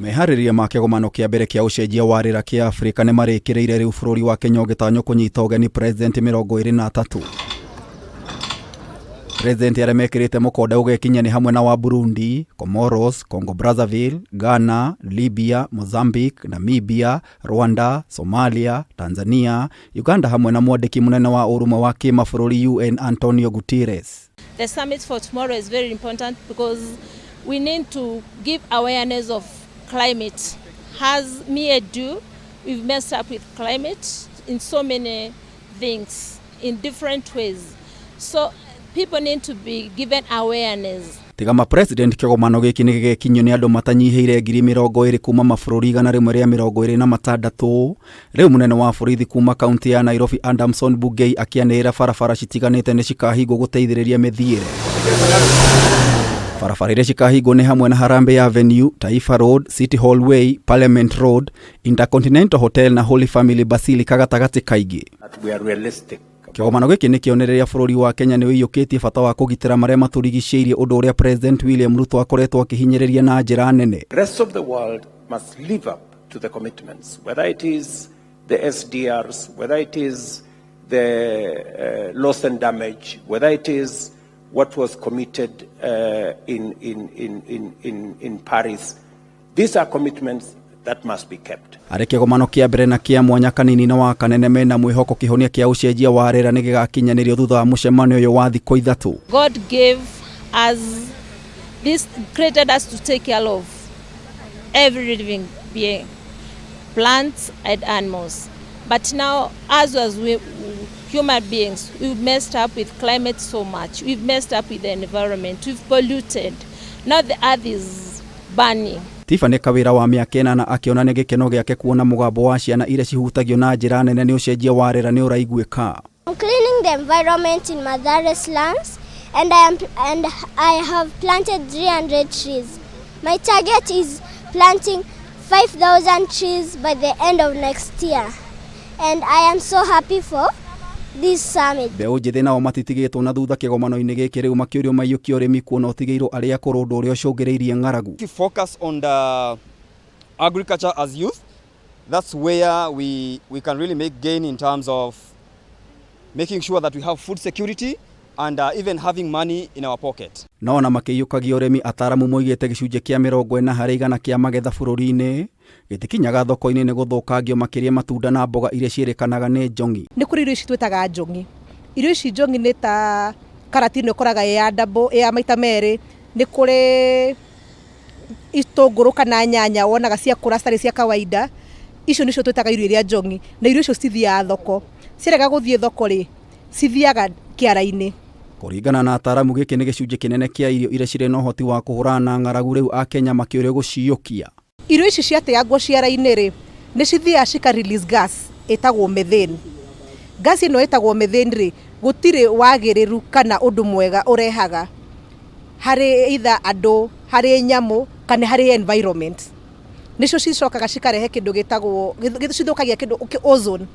Meharĩrĩria ma kĩgomano kĩa mbere kĩa ũcenjia wa rĩera kĩa Afrika nĩ marĩkĩrĩire rĩu bũrũri wa Kenya ũgĩtanywo kũnyita ũgeni president 23. President arĩa mekĩrĩte mũkonde ũgekinyia nĩ hamwe na wa Burundi, Comoros, Congo Brazzaville, Ghana, Libya, Mozambique, Namibia, Rwanda, Somalia, Tanzania, Uganda hamwe na mwandĩki mũnene wa ũrũmwe wa kĩmabũrũri UN Antonio Guterres. The summit for tomorrow is very important because we need to give awareness of climate. As me do, we've messed up with climate in so many things, in different ways. So people need to be given awareness. Tiga ma president, kĩgomano gĩkĩ nĩ gĩgekinyio nĩ andũ matanyihĩire 20,000 kuma mabũrũri 126. Rĩu mũnene wa borithi kuma kaunti ya Nairobi Adamson Bungei akĩanĩrĩra barabara citiganĩte nĩ cikahingwo gũteithĩrĩria mĩthiĩre. Barabara iria cikahingwo nĩ hamwe na Harambee Avenue, Taifa Road, City Hall Way, Parliament Road, Intercontinental Hotel na Holy Family Basilica gatagatĩ kaingĩ. That we are realistic. Kĩgomano gĩkĩ nĩ kĩonereria bũrũri wa Kenya nĩ ũiyũkĩtie bata wa kũgitĩra marĩa matũrigicĩirie, ũndũ ũrĩa President William Ruto akoretwo akĩhinyĩrĩria na njĩra nene. The rest of the world must live up to the commitments, whether it is the SDRs, whether it is the loss and damage, whether it is what was committed in Paris. These are commitments that must be kept. Harĩ kĩgomano kĩa mbere na kĩa mwanya, Kanini na wa Kanene mena mwĩhoko kĩhonia kĩa ũcenjia wa rĩera nĩ gĩgakinyanĩrio thutha wa mũcemanio ũyũ wa thikũ 3. God gave us this, created us to take care of every living being, plants and animals. But now, as we human beings, we've messed up with climate so much. We've messed up with the environment. We've polluted. Now the earth is burning. Tiffany Kawĩra wa mĩaka 8 akĩonania gĩkeno gĩake kuona mũgambo wa ciana iria cihutagio na njĩra nene nĩ ũcenjia wa rĩera nĩ ũraiguĩka. I'm cleaning the environment in Mathare slums and I have planted 300 trees. My target is planting 5,000 trees by the end of next year. And I am so happy for this summit. Mbeũ njĩthĩ nao matitigĩtwo na thutha kĩgomano-inĩ gĩkĩ, rĩu makĩũrio maiyũkie ũrĩmi kuona ũtigĩirwo arĩa akũrũ, ũndũ ũrĩa ũcũngĩrĩirie ng'aragu. If we focus on the agriculture as youth, that's where we can really make gain in terms of making sure that we have food security and even having money in our pocket. No ona makĩiyũkagia ũrĩmi, ataramu moigĩte gĩcunjĩ kĩa 40% kĩa magetha bũrũri-inĩ gĩtikinyaga thoko-inĩ nĩ gũthũkangio, makĩria matunda na mboga iria ciĩrĩkanaga nĩ njong'i. Nĩ kũrĩ irio ici twĩtaga njong'i. Irio ici njong'i nĩ ta karati, nĩ ũkoraga ĩ ya double, ĩ ya maita merĩ. Nĩ kũrĩ itũngũrũ kana nyanya wonaga ciakũra citarĩ cia kawaida. Icio nĩcio twĩtaga irio iria njong'i, na irio icio citithiaga thoko. Ciarega gũthiĩ thoko rĩ, cithiaga kĩara-inĩ. Kũringana na ataramu, gĩkĩ nĩ gĩcunjĩ kĩnene kĩa irio iria cirĩ na ũhoti wa kũhũrana na ng'aragu, rĩu akenya makĩũrio gũciyũkia. Irio ici ciateangwo ciara-inĩ rĩ, nĩ cithiaga cika release gas ĩtagwo methane. Gas ĩno ĩtagwo methane rĩ, gũtirĩ wagĩrĩru kana ũndũ mwega ũrehaga harĩ either andũ, harĩ nyamũ kana harĩ environment. Nĩcio cicokaga cikarehe kĩndũ gĩtagwo, cithũkagia kĩndũ ozone.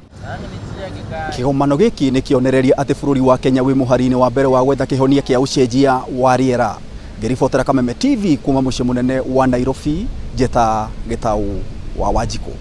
Kĩgomano gĩkĩ nĩ kĩonereria atĩ bũrũri wa Kenya wĩ mũhari-inĩ wa mbere wa gwetha kĩhonia kĩa ũcenjia wa rĩera. Ngĩribotera Kameme TV kuma mũciĩ mũnene wa Nairobi, Njeta Gĩtaũ wa Wanjikũ.